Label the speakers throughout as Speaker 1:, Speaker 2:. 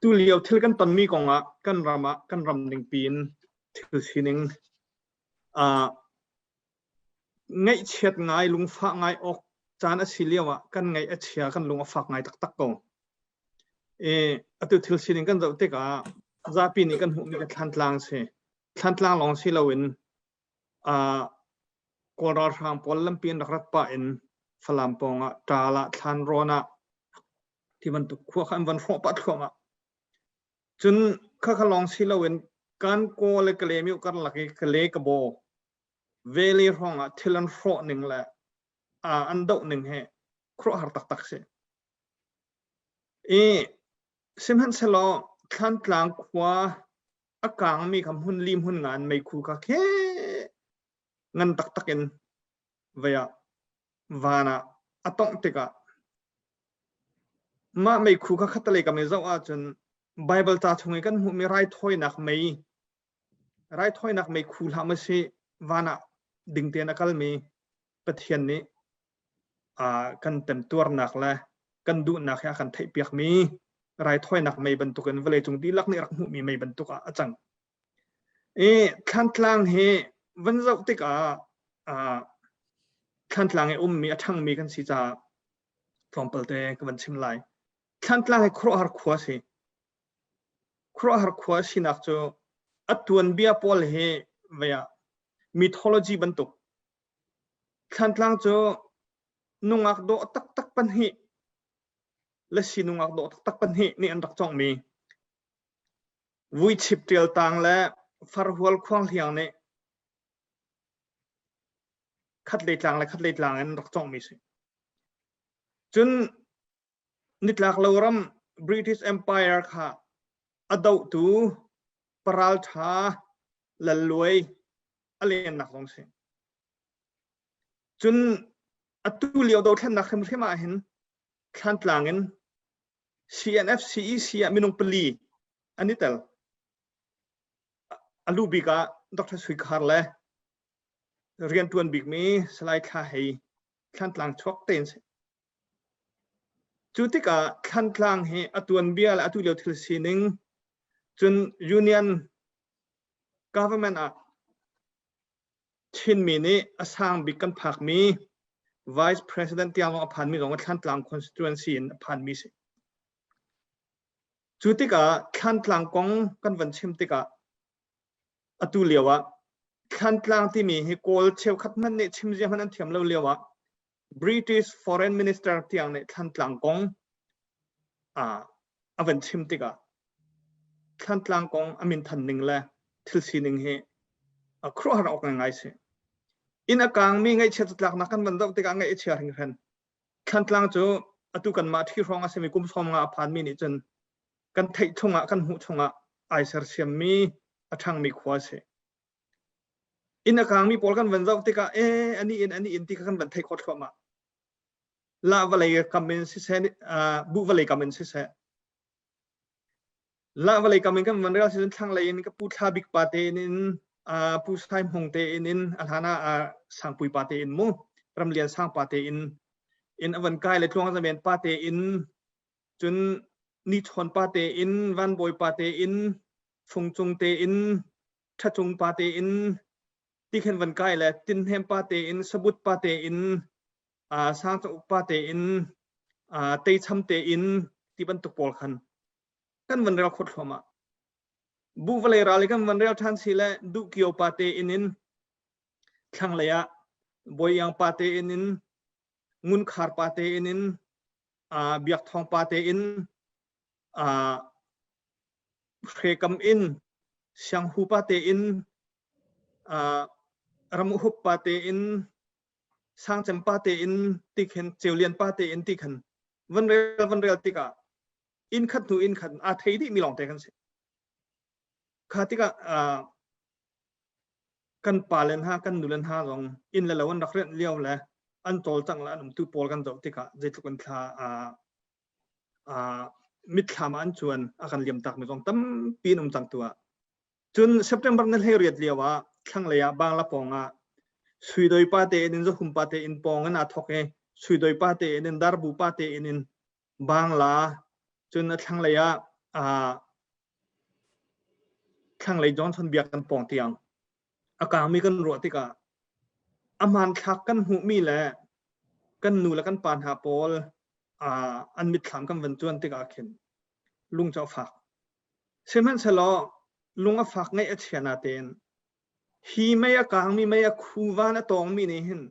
Speaker 1: Tu lio thil kan tonmi kongah kan ram ah kan ram ningpi in thil sining uh, ngaihchiat ngai lungfah ngai awk caan a si lio ah kan ngaih a chia kan lung a fak ngai taktak ko. I atu thil sining kan zoh tikah zapi nih kan hmuhmi ka Thlantlang si. Thlantlang lawng si loin uh, Kawl ralhrang pawl lampi in rak rat pah in Falam pawng ah ṭaal ah Thlanrawn ah ti bantuk khua kha an van hrawh pah thluahmah. Cun khakha lawng si loin kan kaw le Kalaymyo karlak i Kale Kabaw valley hrawng ah thil an hrawh ning le an doh ning hi khuaruahhar taktak si. I sihmanhsehlaw Thlantlang khua a kangmi kha hmun li hmun nga an meikhu kha khe ngan taktak in vei ah van ah a tongh tikah mah meikhu kha khattelei kam i zoh ahcun Baibal ca chung i kan hmuhmi raithawinak mei raithawinak meikhu hlah maw si van ah ding tein a kalmi Pathian nih kan temtuarnak le kan duhnak he a kan theihpiakmi raithawinak mei bantukin vawleicung dihlak nih rak hmuhmi mei bantuk ah a cang. I Thlantlang hi van zoh tikah Thlantlang i ummi a ṭhangmi kan si caah tlawmpal te ka van chim lai. Thlantlang hi khuaruahhar khua a si. Khuaruahhar khua a sinak cu a tuanbia pawl hi vei ah mythology bantuk. Thlantlang cu nungak dawh taktak pahnih lasi nungak dawh taktak pahnih nih an rak cawnghmi Vuichip ṭialtang le farhual khuanghliang nih khatlei tlang le khatlei tlang in rak cawnghmi si. Cun nitlak lo ram British Empire kha a dohtu paralṭha Lalluai a lennak zong si. Cun atu lio dothlennak hrimhrim ah hin Thlantlang in CNF CEC ah minung pali an i tel. A lu bik ah Dr. Sui Khar le rianṭuan bikmi Salai Thla Hei Thlantlang chuak tein si. Cu tikah Thlantlang hi a tuanbia le atu lio thil sining cun Union government ah Chinmi nih a sang bik kan phakmi Vice President tiang zong a phanmi zong Thlantlang constituency in a phanmi si. Cu tikah Thlantlang kong kan van chim tikah atu lio ah Thlantlang timi hi Kawl cheukhat hmanh nih chim zia hmanh an thiam lo lio ah British Foreign Minister tiang nih Thlantlang kong a van chim tikah Thlantlang kong a minthan ning le thil sining hi a khuaruahhar awk ngai si. Inn a kaangmi ngaihchiat catlaknak kan van zoh tikah ngaih a chia hringhran. Thlantlang cu atu kanmah ṭhi hrawng a simi kum 50 a phanmi nih cun kan theih chungah kan hmuh chungah ai sersiammi a ṭhangmi khua a si. Inn a kaangmi pawl kan van zoh tikah ee ani in ani in ti kha kan van theih khawh thluahmah. La vawlei kam in siseh, buh vawlei kam in siseh, La vawlei kam in kan van rel si thlanglei in ka pu Thla Bik pa te in in Pu Sai Hmung te in in a hlan ah Sangpui pa te in mu Ramlian Sang pa te in in a van kai le Tluang Zamen pa te in cun Nichawn pa te in Van Bawi pa te in Fungcung te in Ṭhacung pa te in ti khan van kai le Tinhnem pa te in Sabut pa te in Sangcauk pa te in Teicham te in ti bantuk pawl khan kan van rel khawt thluahmah. Bu vawlei ral i kan van rel ṭhan si le Duhkio pa te in in thlanglei ah Bawi Iang pa te in in Ngunkhar pa te in in Biak Thawng pa te in Hrekam in Sianghu pa te in Ramuhup pa te in Sangcem pa te in ti khin Ceulian pa te in ti khan van rel van rel tikah inn khat hnu inn khat aa thei dih mi lawng te kan si. Kha tikah kan pa le hna kan nu le hna zong inn le lo an rak rianh lio le an cawlcangh le an umtu pawl kan zoh tikah zeitluk in thla mitthlam ah an cuan a kan liam tak mi zong tampi an um cang tu ah cun September ni 18 lio ah thlanglei ah Bangla pawng ah Suidoi pa te in Zahum pa te in pawng in aa thawk i Suidoi pa te in Darbu pa te in in Bangla cun a thlanglei ah uh, thlanglei Johnson biak kan pawng tiang a kangmi kan ruah tikah a hmanthlak kan hmuhmi le kan nu le kan pa hna pawl uh, an mitthlam kan van cuan tikah khin lung cu a fak. Sihmanhsehlaw lung a fak ngaih a chia natein hi mei a kangmi mei a khu van a tawngmi nih hin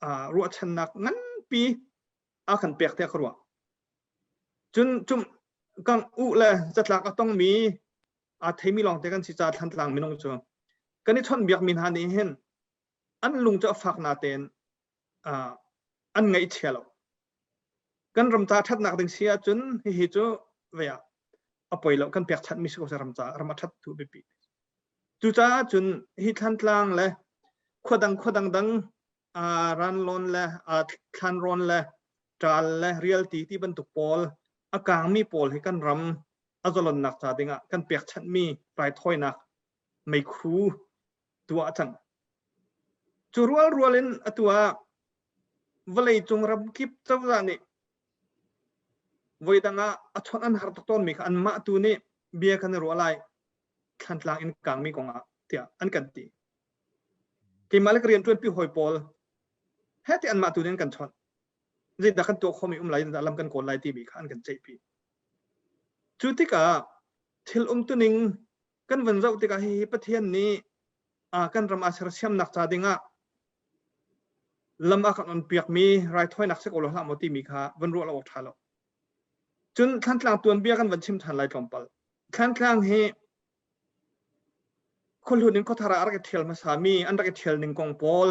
Speaker 1: uh, ruahchannak nganpi a kan pek tiah ka ruah. Cun cum kang u le zatlak a tongmi aa theimi lawngte kan si ca Thlantlang minung cu kan i chawnhbiakmi hna nih hin an lung cu a fak natein uh, an ngaihchia lo. Kan ram ca ṭhatnak ding si ahcun hihi cu vei ah a poi lo kan pekchanhmi si ko seh ram ca ram a ṭhat tu biapi. Cucaah cun hi Thlantlang le khuadang khuadang dang uh, ranlawn le uh, thlanrawn le ṭal le rialti ti bantuk pawl a kangmi pawl hi kan ram a zalonnak ca dingah kan pekchanhmi raithawinak meikhu tuah cang. Cu rualrual in atu ah vawleicung ramkip cozah nih voidang ah a chawnh an har tuk tawnmi kha anmah tu nih bia kan i ruah lai Thlantlang in kangmi kongah tiah an kan ti. Keimah le ka rianṭuanpi hawi pawl he ti anmah tu nih an kan chawnh. Zeidah kan tuah khawhmi um lai, zeidah lam kan kawl lai timi kha an kan ceihpi. Cu tikah thil umtuning kan van zoh tikah hihi Pathian nih kan ram aa sersiamnak ca dingah lam a kan onpiakmi raithawinak si ko lo hlah maw timi kha van ruah lo awk ṭha lo. Cun Thlantlang tuanbia kan van chim ṭhan lai tlawmpal. Thlantlang hi khuahlun in khuathar ah a rak i ṭhial hmasami an rak i ṭhial ning kong pawl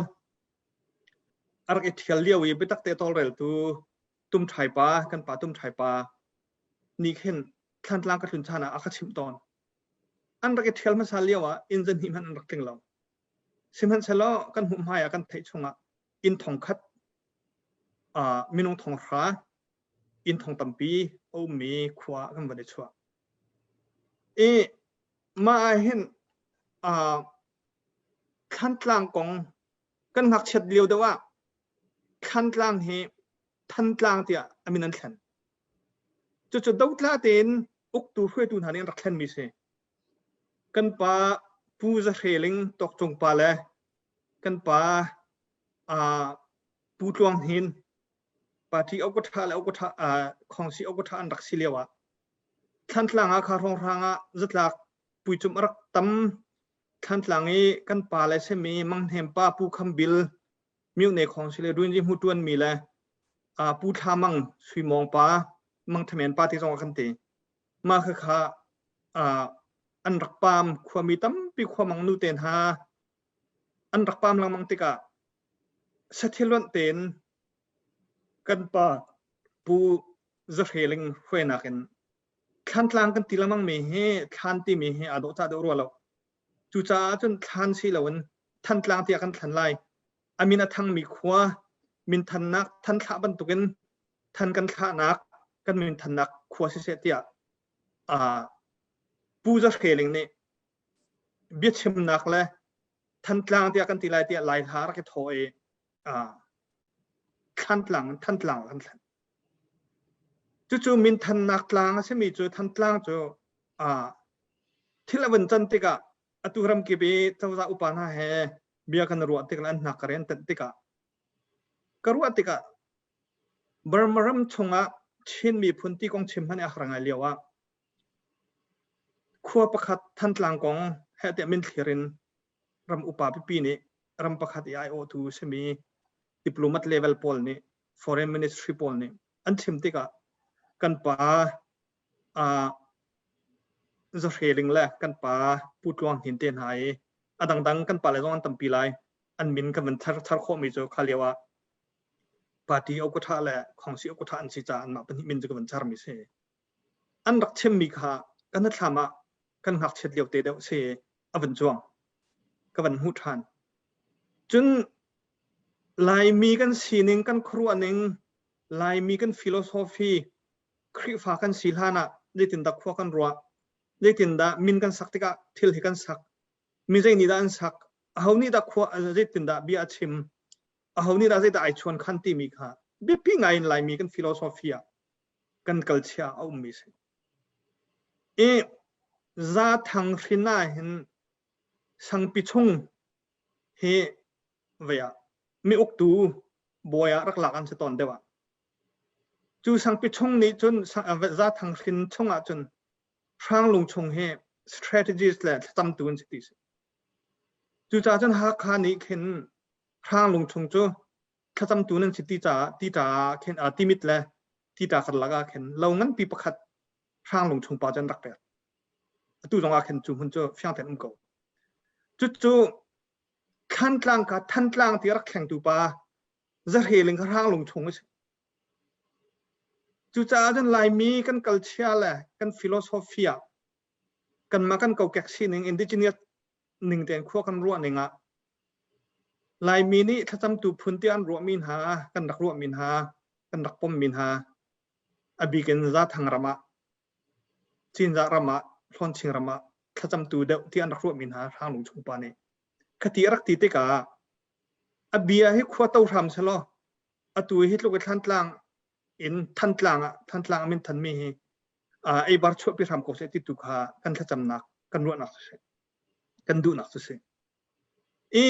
Speaker 1: a rak i ṭhial lio i biatak te tawlreltu Tumṭhai pa kan pa Tumṭhai pa nih khin Thlantlang ka tlun chan ah a ka chimh tawn. An rak i ṭhial hmasa lio ah inn zahnih hmanh an rak tling lo. Sihmanhsehlaw kan hmuh hmai ah kan theih chungah inn thong khat uh, minung thong hra inn thong tampi a ummi khua kan van i chuah. I mah ah hin uh, Thlantlang kong kan ngakchiat lio deuh ah Thlantlang hi Thantlang tiah a min an thlen. Cucu dotla tein uktu hruaitu hna nih an rak thlenmi si. Kan pa Pu Za Hre Ling Tawkcung pa le kan pa uh, Pu Tluang Hnin party okotha le okotha uh, khongsi okotha an rak si lio ah Thlantlang ah kha hrawnghrang ah zatlak puicum a rak tam Thlantlang i kan pa le semi Manghnem pa Pu Kham Bil Myone khong si le Ruinzi hmu tuan mi le uh, Pu Thla Mang Sui Mawng pa Mang Thamen pa ti zong a kan ti mah kha kha uh, an rak pam khuami tampi khuamang nu te hna an rak pam lengmang tikah sathil tein kan pa Pu Za Hre Ling hruainak in Thlantlang kan ti lengmang mi hi thlan timi hi aa dawh cah deuh rua lo. Cucaah cun thlan si loin Thantlang tiah kan thlan lai. A min a thangmi khua minthannak thanthlah bantukin than kan thlahnak kan minthannak khua siseh tiah uh, Pu Za Hre Ling nih biachimnak le Thantlang tiah kan ti lai tiah Lai hla rak i thawh i uh, Thlantlang Thantlang kan thlen. Cucu minthannak tlang a simi cu Thantlang cu uh, thil a vun can tikah atu ramkip i cozah upa hna he bia kan ruah tik le an hnak ka rian tenh tikah ka ruah tikah Burma ram chungah Chin miphun ti kong chim hmanh a har ngai lio ah khua pakhat Thantlang kong he tiah min thlir in ram upa pipi nih ram pakhat i aiawhtu simi diplomat level pawl nih foreign ministry pawl nih an chim tikah kan pa uh, Za Hre Ling le kan pa Pu Tluang Hnin te hna i a dangdang kan pa le zong an tampi lai an min kan van thar thar khawhmi cu kha lio ah party okutha le khongsi okutha an si caah anmah pahnih min cu ka van charmi si an rak chimmi kha kan hnathlam ah kan ngakchiat lio te deuh si a van cuang ka van hmuh ṭhan cun Laimi kan sining kan khuaruah ning Laimi kan philosophy Khrihfa kan si hlan ah zeitindah khua kan ruah zeitindah min kan sak tikah thil hi kan sak mi zei nih dah an sak aho nih dah khua zeitindah bia a chim aho nih dah zeidah ai chuan khan timi kha biapi ngai in Laimi kan philosophy ah kan kalchia a ummi si. I Zathang hrin ah hin Sangpi chung hi vei ah mi uktu bawi ah rak lak an si tawn deuh ah. Cu Sangpi chung nih cun Zathang hrin chung ah cun Hranglung chung hi strategist le thlacamtu an si ti si. Cucaah cun Hakha nih khin Hranglung chung cu thlacamtu nan si ti caah ti caah khin Timit le Tita karlak ah khin lo nganpi pakhat Hranglung chung pa cu an rak pek. Atu zong ah khin cu hmun cu fiang tein um ko. Cucu Thlantlang ka Thantlang ti a rak thlengtu pa Zahreling kha Hranglung chung a si. Cucaah cun Laimi kan kalchia le kan philosophy ah kanmah kan kokek sining indigenous ning tein khua kan ruah ning ah Laimi nih thlacamtu phun tiah an ruahmi hna, kan rak ruahmi hna, kan rak pommi hna, a bik in Zathang ram ah, Cinzah ram ah, Hlawnching ram ah thlacamtu deuh tiah an rak ruahmi hna Hranglung chung pa nih. Khati a rak ti tikah a bia hi khua to hram selaw atu hi tluk i Thlantlang in Thantlang ah Thantlang a min thanmi hi eibar chuahpi hram ko seh ti tu kha kan thlacamnak kan ruahnak cu si kan duhnak cu si i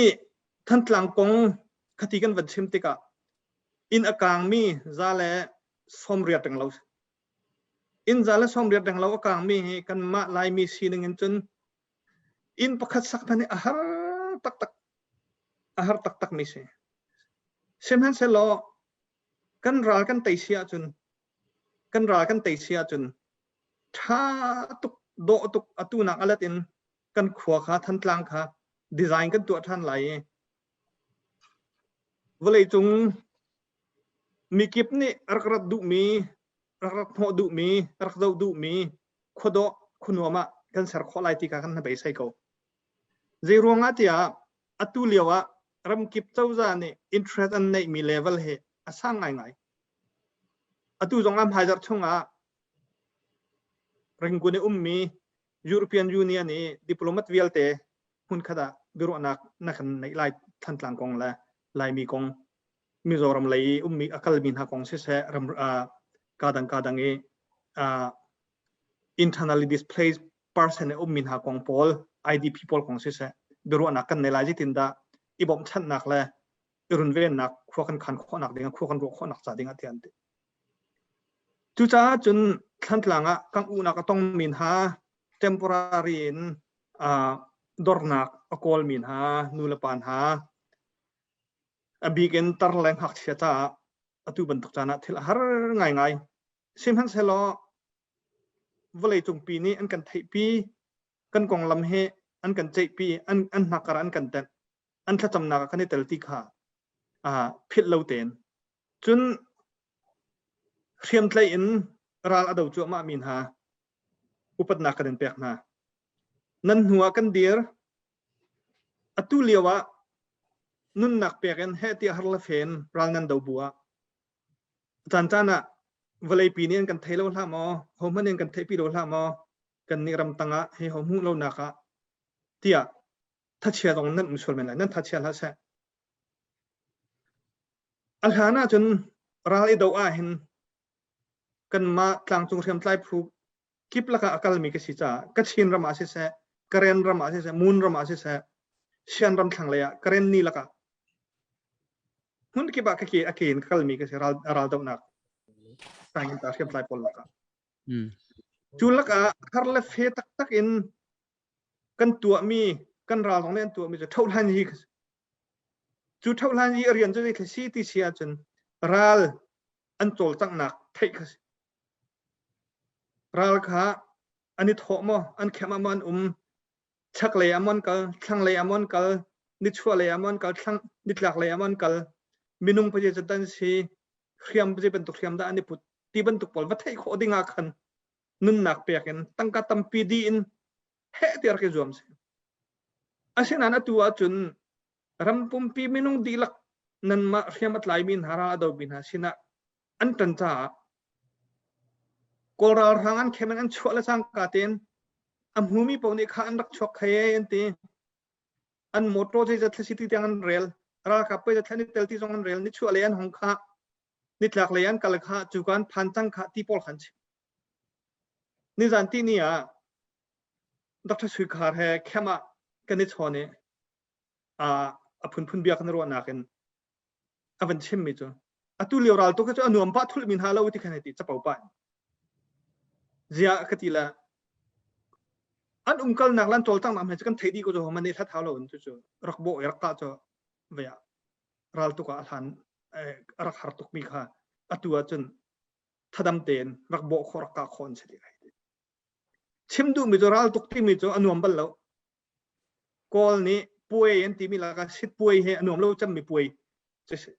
Speaker 1: Thantlang kong khati kan van chim tikah inn a kaangmi za le 80 reng lo inn za le 80 reng lo a kaangmi hi kanmah Laimi sining in cun inn pakhat sak hmanh hi a har taktak a har taktak mi si sihmanhsehlaw kan ral kan tei si ahcun kan ral kan tei si ahcun ṭha tuk dawh tuk atu nak alat in kan khua kha Thantlang kha design kan tuah ṭhan lai i vawleicung mikip nih rak rat duhmi rak rat hnawh duhmi rak zoh duhmi khuadawh khuanuam ah kan ser khawh lai ti kha kan hnabeisei ko. Zei ruangah tiah atu lio ah ramkip cozah nih interest an neihmi level hi a sang ngaingai. Atu zong ah hmaizarh chungah Rangoon i ummi European Union i diplomat vialte hmunkhat ah biaruahnak na kan neih lai Thantlang kong le Laimi kong Mizoram lei i ummi a kalmi hna kong siseh ram kadang kadang i internally displaced person i ummi hna kong pawl IDP pawl kong siseh biaruahnak kan nei lai zeitindah i bawmhchanhnak le i runvennak khua kan khan khawhnak ding khua kan ruah khawhnak ca ding ah tiah an ti. Cucaah cun Thlantlang ah kangh uhnak a tongmi hna temporary in dornak a kawlmi hna nulepa hna a bik in tar le ngakchia caah atu bantuk caan ah thil a har ngaingai. Sihmanhsehlaw vawleicungpi nih an kan theihpi, kan konglam hi an kan ceihpi, an an hnakar an kan tenh. An thlacamnak ah kan i tel ti kha philh lo tein cun hriamtlaih in ral a do cuahmah mi hna upatnak kan in pek hna. Nan hnu ah kan dir. Atu lio ah nunnak pek in heh tiah har le fen ral nan do bu ah caan caan ah vawleipi nih an kan thei lo hlah maw, hohmanh in kan theihpi lo hlah maw, kan nih ramtang ah hei ho hmuh lonak ah tiah thachia zong nan um sual men lai nan thachia hlah seh a hlan ahcun ral i doh ah hin kanmah tlangcung hriamtlai phu kip lakah a kalmi ka si caah Kachin ram ah siseh Karen ram ah siseh Mun ram ah siseh Shan ram thlanglei ah Karen ni lakah hmun kip ah ka ke a ke in ka kalmi ka si ral ral dohnak tangin ta hriamtlai pawl lakah cu lakah har le fe taktak in kan tuahmi kan ral zong nih an tuahmi cu ṭhohlan hi cu ṭhohlan hi a rian cu zei si ti si ahcun ral an cawlcanghnak theih kha si ral kha an i thawh maw an khem ah maw an um chaklei ah maw an kal thlanglei ah maw an kal nichuahlei ah maw an kal thlang nitlak lei ah maw an kal minung pa zei dan si hriam zei bantuk hriam dah an i put ti bantuk pawl va theih khawh ding ah khan nunnak pek in tangka tampi di in heh ti rak i zuam si. Asinain atu ahcun ram pumpi minung dihlak nanmah hriam a tlaimi hna ral a domi hna sinah an ṭan caah Kawl ralhrang an khem in an chuah le cangka tein a hmumi paoh nih kha an rak chuak khai an ti. An motor zeizat thla si ti tiang an rel. Ralkap pei thla ni tel ti zong an rel. Nichuah lei an hong kha nitlak lei an kal kha cu kan phan cang kha ti pawl khan chim. Nizan ti ni ah. Dr. Sui Khar he camp ah kan i chawn i a phunphun bia kan ruahnak in a van chimmi cu atu lio ral tuk cu a nuam pah thulh mi hna lo ti khan ti capo pa zia ka ti la an umkalnak lan cawlcanghnak hme cu kan theih dih ko cu man hlat hau lo in cu cu rak bawh i rak kah cu vei ah ral tuk ah a hlan a rak har tuk mi kha atu ah cun thadam tein rak bawh khawh rak kah khawh an si ti chim duh mi cu ral tuk timi cu a nuam bal lo Kawl nih puai an timi lakah sit puai he a nuam lo cemmi puai cu si.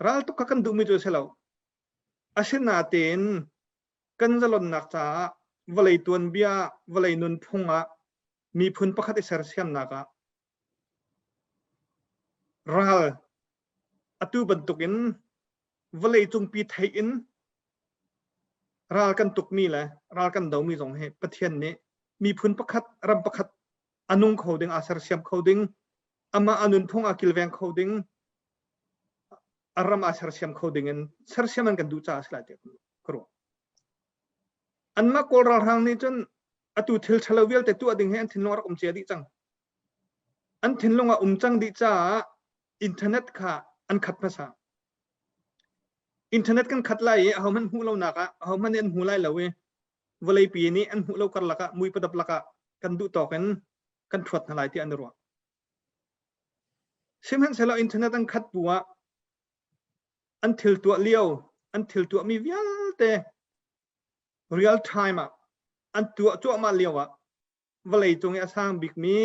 Speaker 1: Ral tuk kha kan duhmi cu a si lo. Asinain kan zalonnak caah vawlei tuanbia, vawlei nunphung ah miphun pakhat i sersiamnak ah ral atu bantukin vawlei cungpi theih in ral kan tukmi le ral kan domi zong hi Pathian nih miphun pakhat ram pakhat a nung kho ding aa sersiam kho ding amah a nunphung a kilveng kho ding a ram aa sersiam kho ding in sersiam an kan duh caah a si lai tiah ka ruah. Anmah Kawl ralhrang nih cun atu thil ṭhalo vialte tuah ding hi an thinlung a rak um cia dih cang. An thinlung a um cang dih caah internet kha an khat hmasa. Internet kan khat lai i ahohmanh hmuh lonak ah ahohmanh nih an hmu lai lo i vawleipi nih an hmuh lo karlak ah mui padap lakah kan duh tawk in kan ṭhuat hna lai tiah an i ruah. Sihmanhsehlaw internet an khat bu ah an thil tuah lio an thil tuahmi vialte real time ah an tuah cuahmah lio ah vawlei cung i a sang bikmi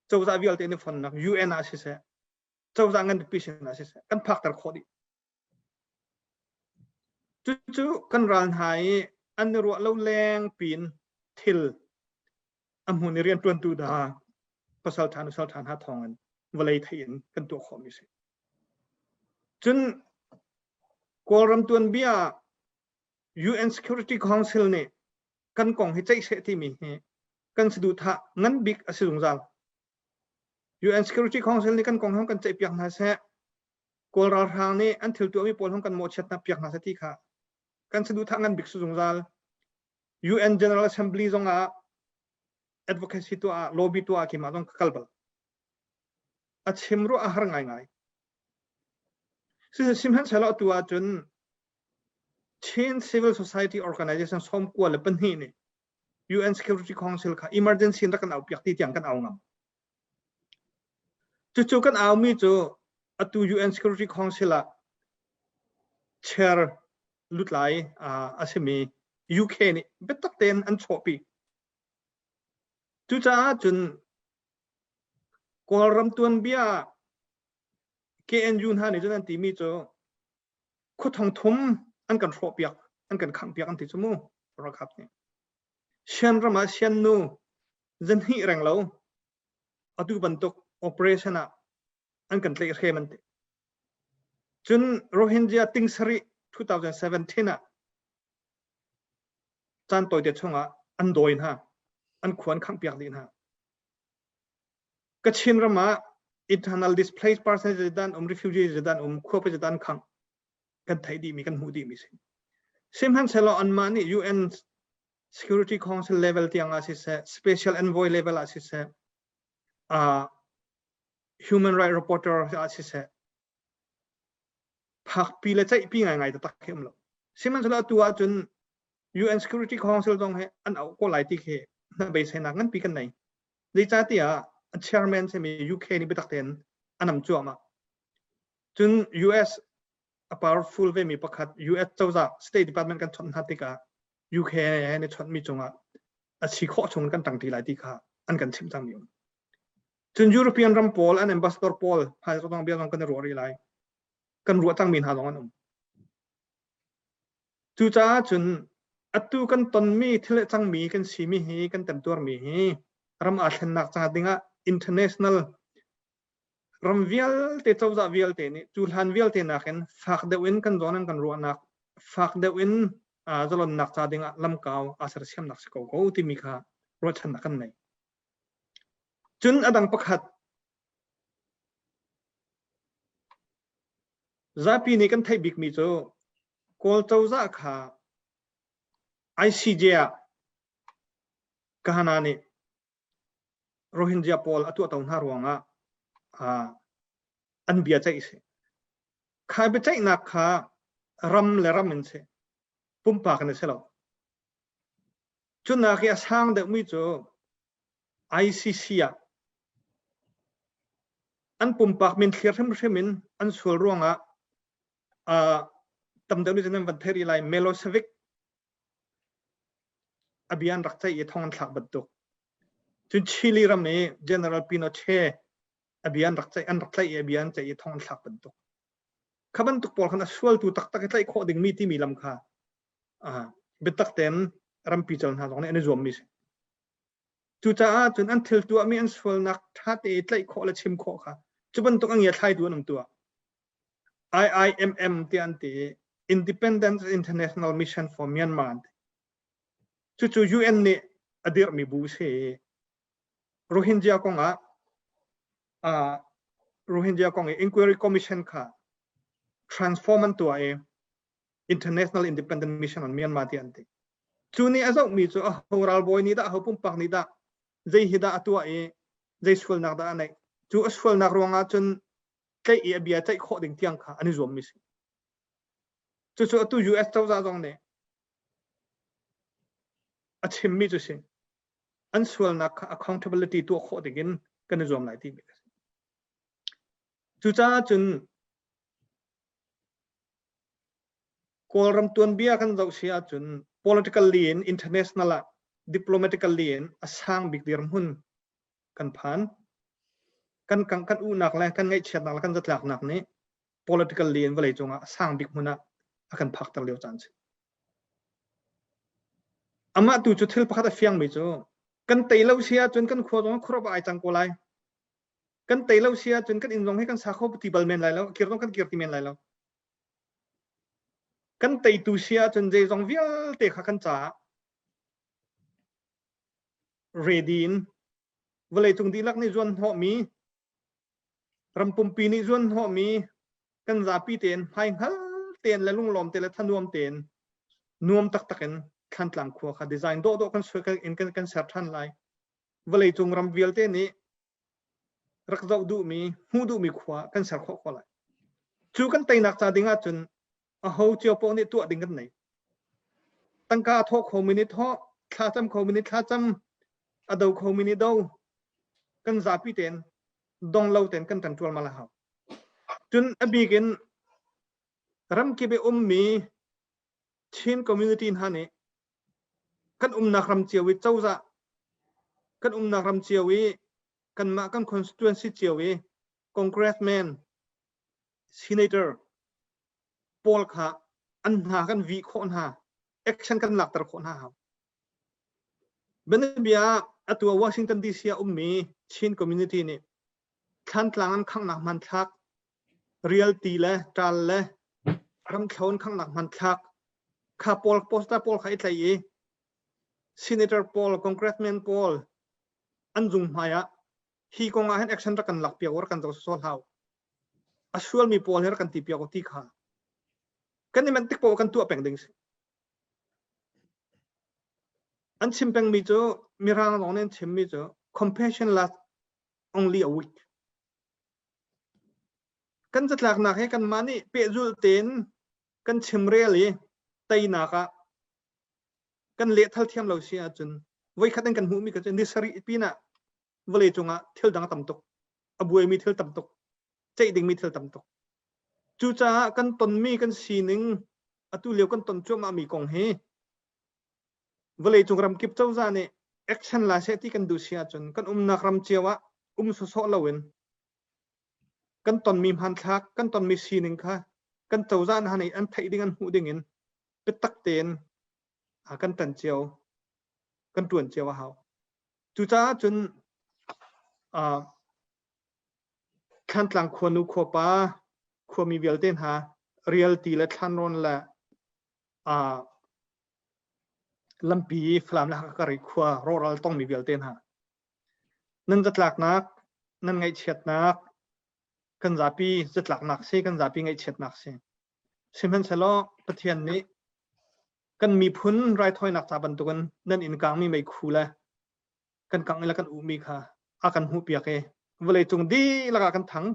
Speaker 1: cozah vialte an i fonnak UN ah siseh cozah ngan pipi sin ah siseh kan phakter khawh dih. Cucu kan ral hna i an i ruah lo leng pin thil a hmun i rianṭuantu dah pasal ṭha nusal ṭha hna thawng in vawlei thei in kan tuah khawhmi si. Cun Kawlram tuanbia UN Security Council nih kan kong hi ceih seh timi hi kan saduhthah ngan bik a si zungzal. UN Security Council nih kan kong hong kan ceihpiak hna seh, Kawl ralhrang nih an thil tuahmi pawl hong kan mawhchiat hna piak hna seh ti kha kan saduhthah ngan bik si zungzal. UN General Assembly zong ah advocacy tuah ah lobby tuah ah keimah zong ka kal bal. A chim ruah a har ngaingai. Sihmanhsehlaw atu ahcun Chin Civil Society Organization 92 nih UN Security Council kha emergency in rak kan aupiak ti tiang kan au ngam. Cucu kan aumi cu atu UN Security Council ah chair lutlai a simi UK nih biatak tein an chawhpi. Cucaah cun Kawlram tuanbia KNU hna nih cun an timi cu khua thong thum an kan hrawhpiak an kan khanghpiak an ti cu mu ralkap nih Sian ram ah sian nu zanhnih reng lo atu bantuk operation ah an kan tlaih hrem an ti cun Rohingya ting sarih 2017 ah caan tawite chungah an dawi hna an khua an khanghpiak dih hna Kachin ram ah internal displaced person zeidan um refugee zeidan um khuapi zeidan khang kan theih dihmi kan hmuh dihmi si. Sihmanhsehlaw anmah nih UN Security Council level tiang ah siseh, special envoy level ah siseh, uh, human right reporter ah siseh, phakpi le ceihpi ngaingai taktak khi um lo. Sihmanhsehlaw atu ahcun UN Security Council zong he an auh ko lai ti khi na beiseinak nganpi kan nei. Zeicahtiah a chairman simi UK nih biatak tein a nam cuahmah. Cun US a powerful vemi pakhat US cozah State Department kan chawnh hna tikah UK he ni chawnhmi cungah a si khawh chung kan ṭangṭi lai ti kha an kan chimh cangmi um. Cun European ram pawl an ambassador pawl hmai zong bia zong kan i ruah rih lai. Kan ruah cangmi hna zong an um. Cucaah cun atu kan tonmi thil le cangmi kan simi hi kan temtuarmi hi ram aa thlennak ca dingah international ram vialte cozah vialte nih cu hlan vialte nakin fak deuh in kan zawn an kan ruahnak fak deuh in zalonnak ca dingah lamkau aa sersiamnak si ko ko timi kha ruahchannak kan nei. Cun a dang pakhat Zapi nih kan theih bikmi cu Kawl cozah kha ICJ ah Kahana nih Rohingya pawl a tuahto hna ruangah an bia ceih si. Kha biaceihnak kha ram le ram in si. Pumpak in a si lo. Cunak i a sang deuhmi cu ICC ah an pumpak min thlir hrimhrim in an sual ruangah tam deuh nih cun an van theih rih lai Milosevic a bia an rak ceih i thong an thlak bantuk. Cun Chile ram i General Pinochet a bia an rak ceih an rak tlaih i a bia an ceih i thong an thlak bantuk. Kha bantuk pawl khan a sualtu taktak i tlaih khawh dingmi timi lam kha biatak tein rampi cal hna zong nih an i zuammi si. Cucaah cun an thil tuahmi an sualnak ṭha te i tlaih khawh le chim khawh kha cu bantuk a ngiathlaitu an um tuah. IIMM tiah an ti i Independent International Mission for Myanmar an ti. Cucu UN nih a dirhmi bu si i Rohingya kongah uh, Rohingya kong i Inquiry Commission kha transform an tuah i International Independent Mission on Myanmar ti an ti. Cu nih a zohmi cu a ho ralbawi nih dah a ho pumpak nih dah zei hi dah a tuah i zei sualnak dah a neih. Cu a sualnak ruangah cun tlaih i a bia ceih khawh ding tiang kha an i zuammi si. Cucu atu US cozah zong nih a chimmi cu si. An sualnak kha accountability tuah khawh dingin kan i zuam lai timi a si. Cucaah cun Kawlram tuanbia kan zoh si ahcun politically in international ah diplomatically in a sang bik dirhmun kan phan. Kan kan kan uhnak le kan ngaihchiatnak le kan zatlaknak nih politically in vawlei cungah a sang bik hmun ah a kan phakter lio caan si. Amah tu cu thil pakhat a fiangmi cu kan tei lo si ahcun kan khua zong khuarop ai cang ko lai. Kan tei lo si ahcun kan inn zong hi kan sa kho ti bal men lai lo, kir zong kan kir ti men lai lo. Kan teitu si ahcun zeizong vialte kha kan caah ready in vawleicung dihlak nih zuan hnawhmi ram pumpi nih zuan hnawhmi kan zapi tein hmaihngal tein le lunglawm te le thanuam tein nuam taktak in Thlantlang khua kha design dawhdawh kan suai in kan kan ser ṭhan lai. Vawleicung ram vialte nih rak zoh duhmi, hmuh duhmi khua kan ser khawh ko lai. Cu kan teinak ca ding ahcun aho cio paoh nih tuah ding kan nei. Tangka a thawh khomi nih thawh, thlacam khomi nih thlacam, a do khomi nih do. Kan zapi tein dong lo tein kan ṭan ṭualmal a hau. Cun a bik in ramkip i ummi Chin community hna nih kan umnak ram cio i cozah kan umnak ram cio i kanmah kan constituency cio i congressman senator pawl kha an hna kan vih khawh hna action kan lakter khawh hna hau Bianabia atu Washington DC ah ummi Chin community nih Thlantlang an khanghnak hmanthlak rialti le ṭal le ramthlo an khanghnak hmanthlak kha pawl poster pawl kha i tlai i senator pawl congressman pawl an zung hmai ah hi kong ah hin action rak kan lak piak rak kan zo so hlau a sualmi pawl hi rak kan ti piak ti kha kan i manh tik paoh kan tuah peng ding si an chim pengmi cu mirang lawng nih an chimmi cu compassion last only a week Kan catlaknak hi kanmah nih pehzulh tein kan chimrel i teinak ah kan lehthal thiam lo si ahcun voikhat in kan hmuhmi ka cu ni sarih pinah vawlei cungah thil dang tam tuk a buaimi thil tam tuk ceih dingmi thil tam tuk cucaah kan tonmi kan sining atu lio kan ton cuahmahmi kong hi vawleicung ramkip cozah nih action la seh ti kan duh si ahcun kan umnak ram cio ah um sawsawh loin kan tonmi hmanthlak kan tonmi sining kha kan cozah hna nih an theih ding an hmuh ding in biatak tein kan tan cio kan tuan cio a hau cucaah cun Thlantlang khuanu khuapa khuami vialte hna rialti le thlanrawn le lampi Falam le Hakha kar i khua rawhral tongmi vialte hna nan zatlaknak nan ngaihchiatnak kan zapi zatlaknak si kan zapi ngaihchiatnak si sihmanhsehlaw Pathian nih kan miphun raithawinak ca bantukin nan inn kangmi meikhu le. Kan kangh i le kan uhmi kha a kan hmuhpiak i vawleicung dihlak ah kan thang.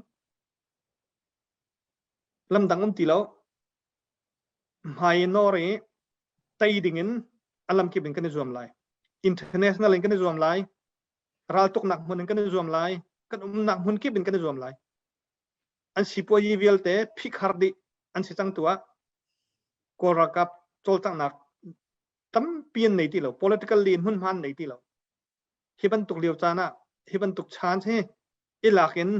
Speaker 1: Lamdang um ti lo. Hmai nawr i tei ding in a lamkip in kan i zuam lai. International in kan i zuam lai. Raltuknak hmun in kan i zuam lai. Kan umnak hmun kip in kan i zuam lai. An sipuayi vialte phihkhar dih an si cang tu ah Kawl ralkap cawlcanghnak tampi an nei ti lo. Political in hmunhma an nei ti lo. Hi bantuk lio caan ah hi bantuk chance hi i lak in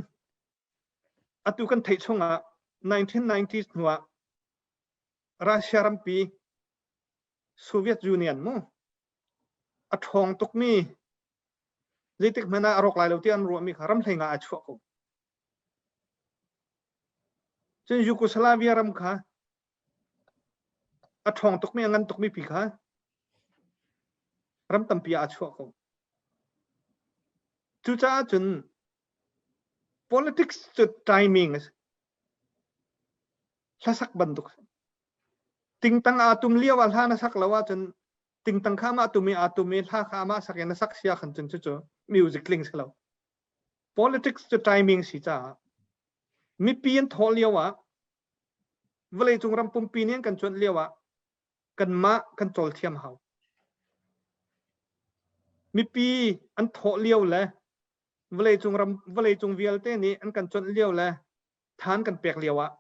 Speaker 1: atu kan theih chungah 1990s hnuah Russia rampi Soviet Union mu a ṭhawng tukmi zeitik hmanh ah a rawk lai lo ti an ruahmi kha ram hlei nga a chuah ko. Cun Yugoslavia ram kha a ṭhawng tukmi a ngan tukmi pi kha ram tampi ah a chuah ko. Cucaah cun politics cu timing a si. Hlasak bantuk. Tingtang aa tum lio ah hla na sak lo ahcun tingtang kha amah tum i aa tum i hla kha amah sak in na sak sia khan cun cucu music tling si lo. Politics cu timing si caah mipi an thawh lio ah vawleicung ram pumpi nih an kan cuanh lio ah kanmah kan cawl thiam hau. Mipi an thawh lio le vawleicung ram vawleicung vialte nih an kan cuanh lio le than kan pek lio ah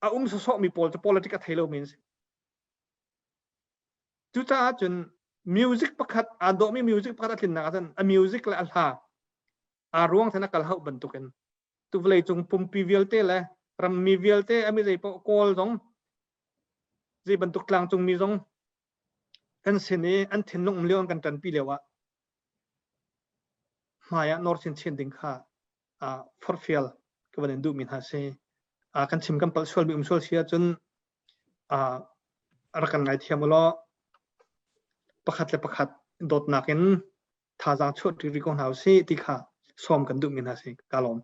Speaker 1: a um sawsawhmi pawl cu politic a thei lomi an si. Cucaah cun music pakhat aa dawhmi music pakhat a tlinnak ahcun a music le a hla aa ruang then a kal hauh bantukin tu vawleicung pumpi vialte le rammi vialte a mi zei paoh kawl zong zei bantuk tlangcungmi zong kan sin i an thinlung um lio an kan ṭanpi lio ah hmai ah nawr chinchin ding kha forhfial ka van in duhmi hna si. Kan chim kan palh sualmi um sual si ahcun rak kan ngaithiam u law pakhat le pakhat dawtnak in thazaang chuah ṭi rih ko hna usih ti kha sawm kan duhmi hna si. Ka lawm.